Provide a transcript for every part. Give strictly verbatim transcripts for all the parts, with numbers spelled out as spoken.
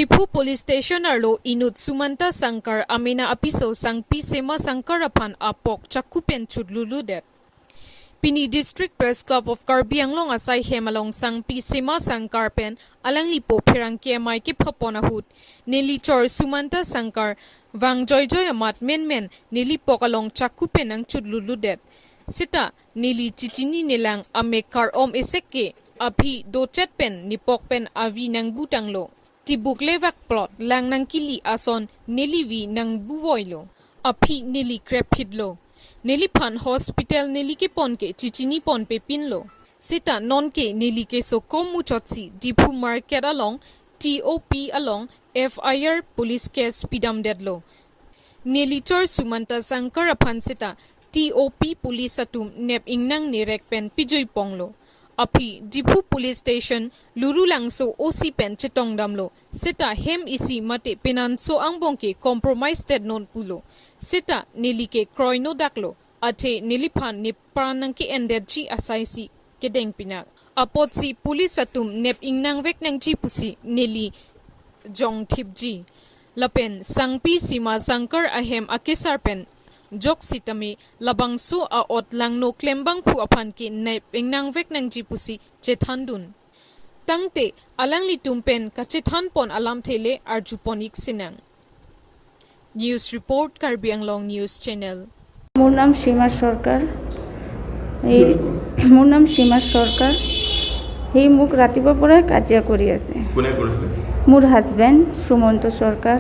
Diphu Police Station arlo inut Sumanta Sangkar amena apiso sangpi Sema Sangkar aphan apok chaku pen chutluludet. Pini District Press Club of Karbi Anglong asai hem along sangpi Sema Sangkar pen alangli po pherangke amei kephapon ahut, neli chor Sumanta Sangkar vang joijoi amat menmen neli pok along chaku pen nangchutluludet. Seta neli chichinine lang, amek kar-om esek ke aphi dochet pen nepok pen avi nangbutanglo. Tibuk levak plot lang nangkili ason neli vi nangbuvoilo. Aphi neli krepphitlo. Neliphan hospital neli kepon ke chichinipon pepinlo. Seta nonke neli keso kom muchotsi Diphu Market along T O P along F I R police case pidamdetlo. Neli chor Sumanta Sangkar aphan seta T O P police atum nep ingnang nerek pen pijuiponglo. Aphi Diphu Police Station Lurulangso O C pen chetongdamlo. Seta hem isi mate penanso angbong ke compromise detnon pulo. Seta neli ke kroinodaklo. Athe neliphan nepran nangke-endetji asaisi kedeng pinak. Apotsi police atum nep ingnang vek nangji pusi neli jongthipji. Lapen sangpi Sema Sangkar ahem akesar pen jok sitame labangso a-ot langno klembangphu aphan ke nep ingnang vek nangji pusi chethandun. Tangte alanglitum pen kachethanpon alamthe le arjupon-ik sinang. News report, Karbi Anglong News Channel. মোৰ নাম সীমা চৰকাৰ। এই মোৰ নাম সীমা চৰকাৰ। সি মোক ৰাতিপুৱাৰ পৰাই কাজিয়া কৰি আছে। কোনে কৰিছে? মোৰ হাজবেণ্ড সুমন্ত চৰকাৰ।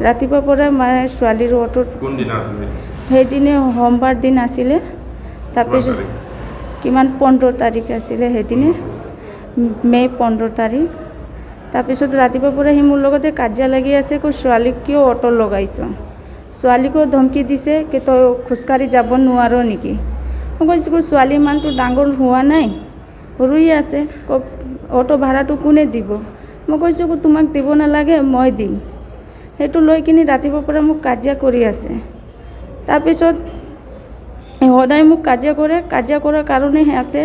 ৰাতিপুৱাৰ পৰা মানে ছোৱালীৰ অটোত কোনদিনা আছিলে? সেইদিনে সোমবাৰ দিন আছিলে। তাৰপিছত কিমান তাৰিখ? কিমান, পোন্ধৰ তাৰিখ আছিলে সেইদিনে, মে' পোন্ধৰ তাৰিখ। তাৰপিছত ৰাতিপুৱাৰ পৰা সি মোৰ লগতে কাজিয়া লাগি আছে, "কৈ ছোৱালীক কিয় অটো লগাইছ?" ছোৱালীকো ধমকি দিছে কি, "তই খোজকাঢ়ি যাব নোৱাৰ নেকি?" মই কৈছোঁ, "কৈ ছোৱালী ইমানটো ডাঙৰ হোৱা নাই, সৰুৱে আছে, ক-, অটো ভাড়াটো কোনে দিব?" মই কৈছোঁ, "কৈ তোমাক দিব নালাগে, মই দিম।" সেইটো লৈ কিনি ৰাতিপুৱাৰ পৰা মোক কাজিয়া কৰি আছে। তাৰপিছত সদায় মোক কাজিয়া কৰে, কাজিয়া কৰাৰ কাৰণেহে আছে,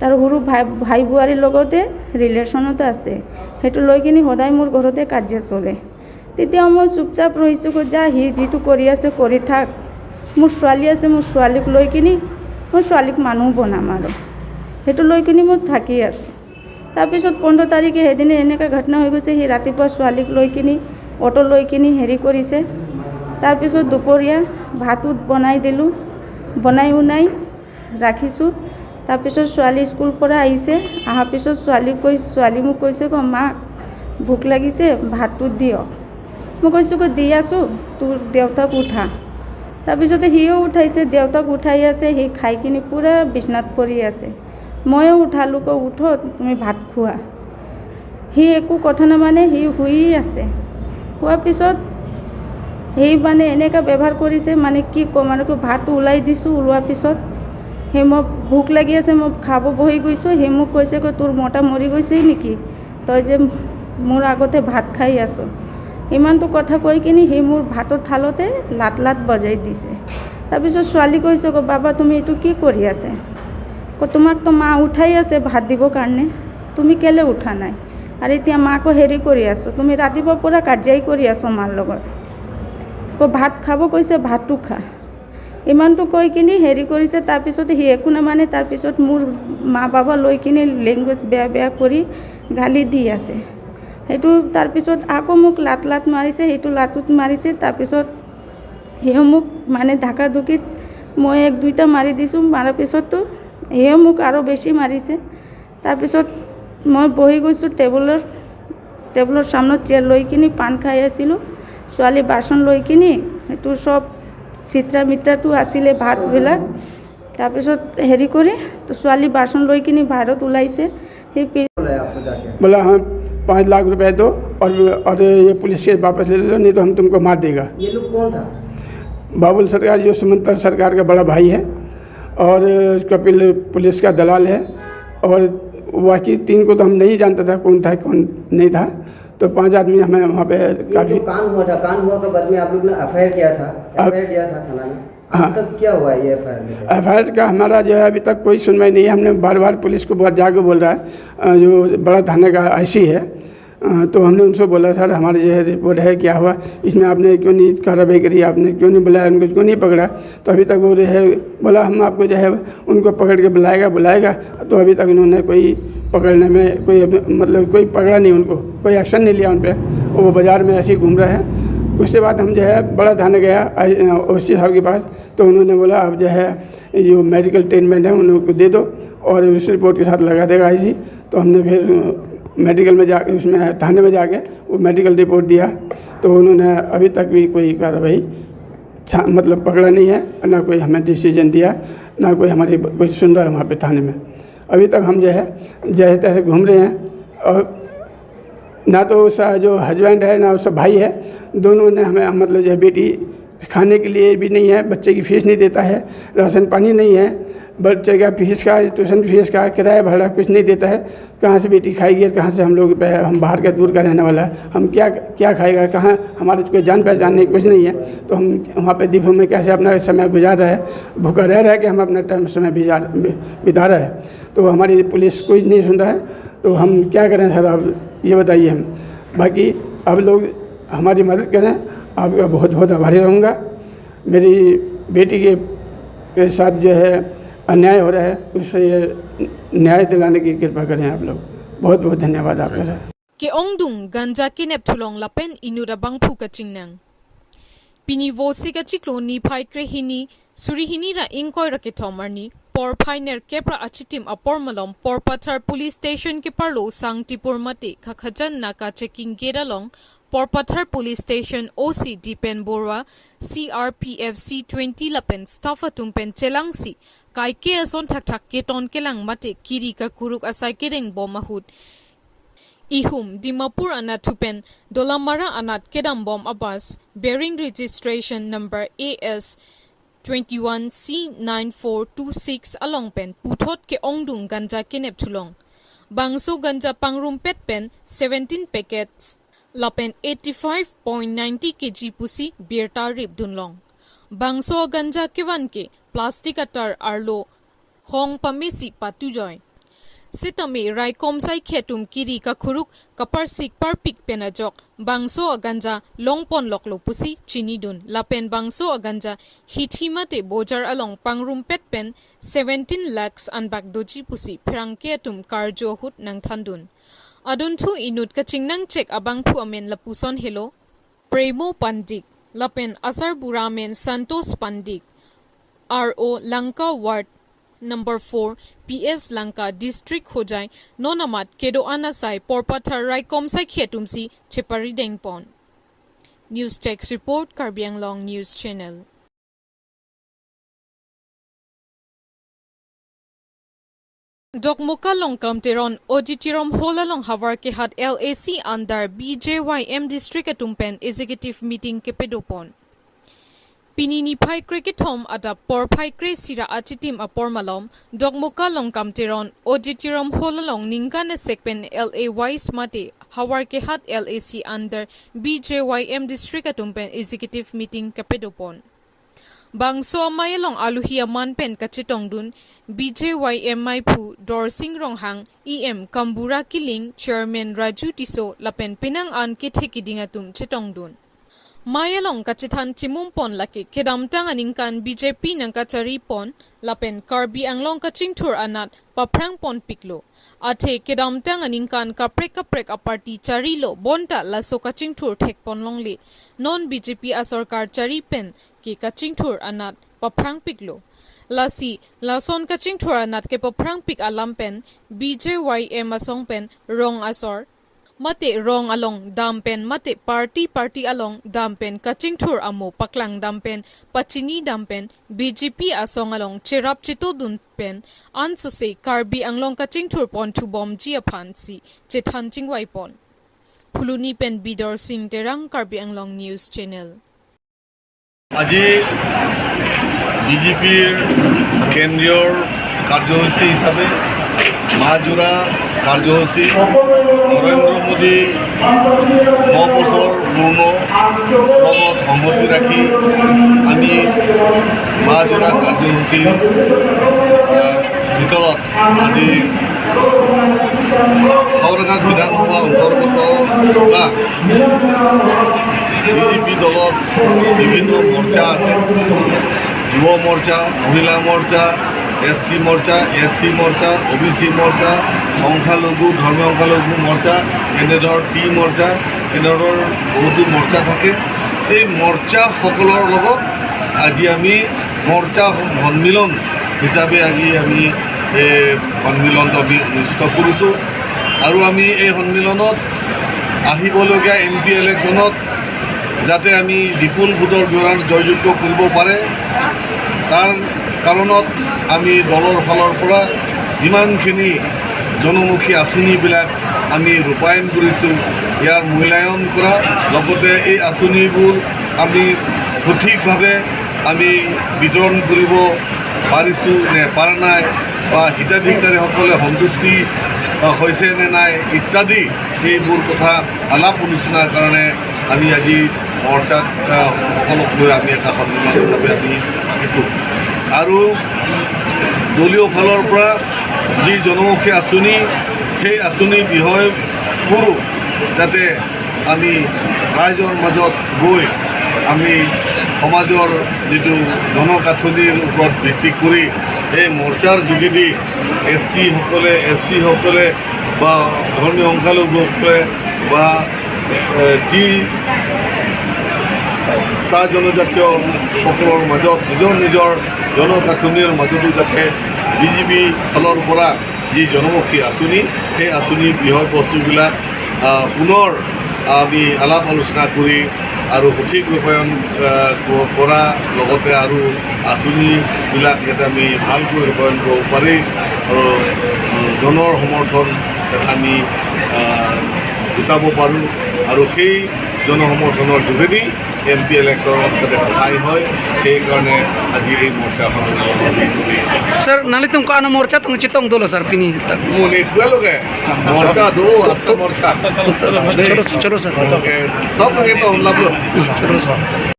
তাৰ সৰু ভাই, ভাই বোৱাৰীৰ লগতে ৰিলেশ্যনত আছে। সেইটো লৈ কিনি সদায় মোৰ ঘৰতে কাজিয়া চলে। তেতিয়া মই চুপচাপ ৰৈছোঁ, কৈ, "যা, সি যিটো কৰি আছে কৰি থাক, মোৰ ছোৱালী আছে, মোৰ ছোৱালীক লৈ কিনি মই ছোৱালীক মানুহ বনাম আৰু।" সেইটো লৈ কিনি মই থাকি আছোঁ। তাৰপিছত পোন্ধৰ তাৰিখে সেইদিনা এনেকুৱা ঘটনা হৈ গৈছে, সি ৰাতিপুৱা ছোৱালীক লৈ কিনি, অটো লৈ কিনি হেৰি কৰিছে। তাৰপিছত দুপৰীয়া ভাতো বনাই দিলোঁ, বনাই উনাই ৰাখিছোঁ। তাৰপিছত ছোৱালী স্কুল পৰা আহিছে, অহাৰ পিছত ছোৱালী কৈ, ছোৱালী মোক কৈছে, "কৈ, মা, ভোক লাগিছে, ভাতটো দিয়ক।" মই কৈছোঁ, "কৈ দি আছোঁ, তোৰ দেউতাক উঠা।" তাৰপিছতে সিও উঠাইছে, দেউতাক উঠাই আছে, সি খাই কিনি পূৰা বিচনাত পৰি আছে। ময়ো উঠালোঁ, কৈ, "উঠো, তুমি ভাত খোৱা।" সি একো কথা নামানে, সি শুই আছে। খোৱাৰ পিছত সি মানে এনেকা ব্যৱহাৰ কৰিছে, মানে কি ক'ম আৰু, কৈ ভাতটো ওলাই দিছোঁ, ওলোৱাৰ পিছত সেই মই ভোক লাগি আছে, মই খাব বহি গৈছোঁ, সি মোক কৈছে, কৈ, "তোৰ মতা মৰি গৈছে নেকি? তই যে মোৰ আগতে ভাত খাই আছ।" ইমানটো কথা কৈ কিনি সি মোৰ ভাতৰ থালতে লাত লাত বজাই দিছে। তাৰপিছত ছোৱালী কৈছে, "কৈ, বাবা, তুমি এইটো কি কৰি আছে? কৈ, তোমাকতো মা উঠাই আছে ভাত দিবৰ কাৰণে, তুমি কেলে উঠা নাই? আৰু এতিয়া মাকো হেৰি কৰি আছো, তুমি ৰাতিপুৱাৰ পৰা কাজিয়াই কৰি আছো মাৰ লগত। কৈ, ভাত খাব কৈছে, ভাতটো খা।" ইমানটো কৈ কিনি হেৰি কৰিছে। তাৰপিছত সি একো নামানে। তাৰপিছত মোৰ মা বাবা লৈ কিনি লেংগুৱেজ বেয়া বেয়া কৰি গালি দি আছে। সেইটো তাৰপিছত আকৌ মোক লাত লাত মাৰিছে, সেইটো লাতত মাৰিছে। তাৰপিছত সিও মোক মানে ধাক্কা ধুকিত মই এক দুইটা মাৰি দিছোঁ। মাৰাৰ পিছততো সিও মোক আৰু বেছি মাৰিছে। তাৰপিছত মই বহি গৈছোঁ টেবুলৰ, টেবুলৰ চামনত চেয়াৰ লৈ কিনি পাণ খাই আছিলোঁ। ছোৱালী বাচন লৈ কিনি সেইটো চব চিত্ৰা মিত্ৰাটো আছিলে ভাতবিলাক। তাৰপিছত হেৰি কৰি তো ছোৱালী বাচন লৈ কিনি বাহিৰত ওলাইছে। সেই পি- बोला, "हाँ, पाँच लाख रुपए दो और, और ये पुलिस केस वापस ले लो, नहीं तो हम तुमको मार देगा।" ये लोग कौन था? बाबुल सरकार, जो सुमंता सरकार का बड़ा भाई है, और कपिल पुलिस का दलाल है, और बाकी तीन को तो हम नहीं जानता था कौन था, कौन नहीं था। तो पांच आदमी हमें वहाँ पे ये काफी जो कांड हुआ था, कांड हुआ के बाद में आप लोग ने एफआईआर किया था? अब एफआईआर दिया था थाना में? हाँ। अब तक क्या हुआ है ये एफआईआर में? एफआईआर का हमारा जो है अभी तक कोई सुनवाई नहीं है। हमने बार बार पुलिस को बहुत जाके बोल रहा है, अ, जो बड़ा थाने का आईसी है, अ, तो हमने उनसे बोला, "सर, हमारे जो है रिपोर्ट है, क्या हुआ? इसमें आपने क्यों नहीं कार्रवाई करी? आपने क्यों नहीं बुलाया उनको, क्यों नहीं पकड़ा?" तो अभी तक वो जो है बोला, "हम आपको जो है उनको पकड़ के बुलाएगा, बुलाएगा।" तो अभी तक उन्होंने कोई पकड़ने में कोई अभी, मतलब कोई पकड़ा नहीं उनको, कोई एक्शन नहीं लिया उन पे। वो बाजार में ऐसे ही घूम रहे हैं। उसके बाद हम जो है बड़ा थाना गया, आई-, ओसी साहब के पास, तो उन्होंने बोला, "आप जो है ये जो मेडिकल ट्रीटमेंट है उनको दे दो और उस रिपोर्ट के साथ लगा देगा आईसी।" तो हमने फिर मेडिकल में जा, उसमें थाने में जाके वो मेडिकल रिपोर्ट दिया, तो उन्होंने अभी तक भी कोई कार्रवाई छा-, मतलब पकड़ा नहीं है, ना कोई हमें डिसीजन दिया, ना कोई हमारी ब-, कोई सुन रहा है वहाँ पे थाने में। अभी तक हम जो है जैसे तैसे घूम रहे हैं और ना तो उसका जो हस्बैंड है ना उसका भाई है, दोनों ने हमें मतलब जो है बेटी खाने के लिए भी नहीं है, बच्चे की फीस नहीं देता है, राशन पानी नहीं है, बच्चे का फीस का, ट्यूशन फीस का, किराया भाड़ा कुछ नहीं देता है। कहाँ से बेटी खाएगी और कहाँ से हम लोग पे, हम बाहर का दूर का रहने वाला है, हम क्या, क्या खाएगा, कहाँ, हमारे कोई जान पहचान नहीं, कुछ नहीं है, तो हम वहाँ पे दीपों में कैसे अपना समय गुजार रहे हैं, भूखा रह रह के हम अपना टाइम समय बिजार-, बि-, बिता रहे हैं। तो हमारी पुलिस कुछ नहीं सुन रहा है, तो हम क्या करें सर, आप ये बताइए हम। बाकी आप लोग हमारी मदद करें, आपका बहुत बहुत आभारी रहूँगा। मेरी बेटी के, के साथ जो है अन्याय हो रहा है, उससे ये न्याय दिलाने की कृपा करें आप लोग। बहुत बहुत धन्यवाद आपका sir. Ke-ongdung ganja kenep thulong lapen inut abangphu kachingnang. Pini Vosik achiklo niphai krehini, suri hini ra ingkoi ra kethom arni, porphai nerkep ra achitim apor malom Porpathar Police Station keparlo Sangtipur mate Khakhajan Naka Checking Gate along, Porpathar Police Station O C Dipen Borua, C R P F C twenty lapen staff atum pen chelangsi, kaike ason thakthak keton kelang mate kiri kakuruk asai kedeng bom ahut, ihum Dimapur anatthu pen Dolamara anat kedam bom abus bearing registration number A S twenty-one C nine four two six along pen puthot ke-ongdung ganja kenep thulong. Bangso ganja pangrumpet pen seventeen packets lapen eighty-five point ninety K G pusi birta rip dunlong. Bangso ganja kevan ke plastic atar arlo hong pamesi patujoi. Sitame raikom saikhi atum kiri kakuruk kaparsik parpik pen ajok bangso aganja longpon loklo pusi chinidun, lapen bangso aganja hithi mate bojar along pangrumpet pen seventeen lakhs anbak doji pusi pherangke atum karju ahut nangthandun. Adunthu inut kachingnang chek abangphu amen lapuson helo, Premo Pandik, lapen asarbura amen Santos Pandik, R O Lanka Ward number four, P S Lanka, District Hojai, non amat kedo-an asai Porpathar raikom saikhi atumsi cheparideng pon. News Desk Report, Karbi Anglong News Channel. Dokmoka Longkam Teron Auditorium Hall along havar kehat L A C under B J Y M district atum pen executive meeting kepadopon. Pini niphai krekethom adap porphai kre-isi ra achitim apor malom, Dokmoka Longkam Teron Auditorium Hall along ningkan esek pen L A wise mate havar kehat L A C under B J Y M district atum pen executive meeting kepadopon. Bangso amei along aluhi aman pen kachetongdun B J Y M meiphu Dorsing Ronghang, E M Kambura Killing, Chairman Raju Tisso, lapen penang an kethe kiding atum chetongdun. Mei along kachethan chimum pon lake kedamtang aningkan B J P nangkachari pon, lapen Karbi Anglong kachingthur anat paphrang pon piklo. Athe kedamtang aningkan kaprek kaprek aparty charilo bonta laso kachingthur thek pon longle. Non B J P asorkar chari pen ke kachingthur anat paphrang piklo. Lasi, lason kachingthur anat kepaphrang pik alam pen B J Y M asong pen rong asor mate rong along dam pen mate party party along dam pen kachingthur amo paklang dam pen pachini dam pen B J P asong along cherap chetodun pen ansose Karbi Anglong kachingthur pon thubomji aphansi chethan chingvai pon. Phuloni pen Bidor Singh Terang, Karbi Anglong News Channel. আজি বিজেপিৰ কেন্দ্ৰীয় কাৰ্যসূচী হিচাপে মাহজোৰা কাৰ্যসূচী নৰেন্দ্ৰ মোদী ন বছৰ পূৰ্ণ উপলক্ষত সংগতি ৰাখি আমি মাহজোৰা কাৰ্যসূচীৰ, আহ, ভিতৰত আজি হাওড়াঘাট বিধানসভা অন্তৰ্গত বা বিজেপি দলৰ বিভিন্ন মৰ্চা আছে। যুৱ মৰ্চা, মহিলা মৰ্চা, এছ টি মৰ্চা, এছ চি মৰ্চা, অ' বি চি মৰ্চা, সংখ্যালঘু, ধৰ্মীয় সংখ্যালঘু মৰ্চা, এনেধৰ টি মৰ্চা, এনেধৰ বহুতো মৰ্চা থাকে। এই মৰ্চাসকলৰ লগত আজি আমি মৰ্চা সন্মিলন হিচাপে আজি আমি এই সন্মিলনটো আমি অনুষ্ঠিত কৰিছোঁ। আৰু আমি এই সন্মিলনত আহিবলগীয়া এম পি ইলেকশ্যনত যাতে আমি বিপুল ভোটৰ দ্বাৰা জয়যুক্ত কৰিব পাৰে, তাৰ কাৰণত আমি দলৰ ফালৰ পৰা যিমানখিনি জনমুখী আঁচনিবিলাক আমি ৰূপায়ণ কৰিছোঁ, ইয়াৰ মূল্যায়ন কৰা, লগতে এই আঁচনিবোৰ আমি সঠিকভাৱে আমি বিতৰণ কৰিব পাৰিছোঁ নে পৰা নাই, বা হিতাধিকাৰীসকলে সন্তুষ্টি, আহ, হৈছে নে নাই ইত্যাদি এইবোৰ কথা আলাপ আলোচনাৰ কাৰণে আমি আজি মৰ্চাত, আহ, সকলক লৈ আমি এটা সন্মিলন হিচাপে আমি মাতিছোঁ। আৰু দলীয় ফালৰ পৰা যি জনমুখী আঁচনি, সেই আঁচনি বিষয়বোৰো যাতে আমি ৰাইজৰ মাজত গৈ আমি সমাজৰ যিটো জনগাঁথনিৰ ওপৰত ভিত্তি কৰি এই মৰ্চাৰ যোগেদি এছ টিসকলে, এছ চিসকলে বা ধৰ্মীয় সংখ্যালঘুসকলে বা, এ, টি চাহ জনজাতীয়সকলৰ মাজত নিজৰ নিজৰ জনগাঁথনিৰ মাজতো যাতে বিজেপি ফালৰ পৰা যি জনমুখী আঁচনি, সেই আঁচনিৰ বিষয়বস্তুবিলাক, আহ, পুনৰ আমি আলাপ আলোচনা কৰি আৰু সঠিক ৰূপায়ণ, আহ, ক-, কৰা লগতে আৰু আঁচনিবিলাক যাতে আমি ভালকৈ ৰূপায়ণ কৰিব পাৰি আৰু জনৰ সমৰ্থন যাতে আমি, আহ, গোটাব পাৰোঁ আৰু সেই জনসমৰ্থনৰ যোগেদি এম পি ইলেকশ্যনত যাতে সহায় হয়, সেইকাৰণে আজি এই মৰ্চাখন আমি তুলিছোঁ। Sir, nanglitum ko-an amorcha atum chetong dolo, sir, pini? Mo ne dua lo ke? Morcha do, atta morcha. Choro, choro, sir. Oke, sob lagi to, lab lo. Choro, sir.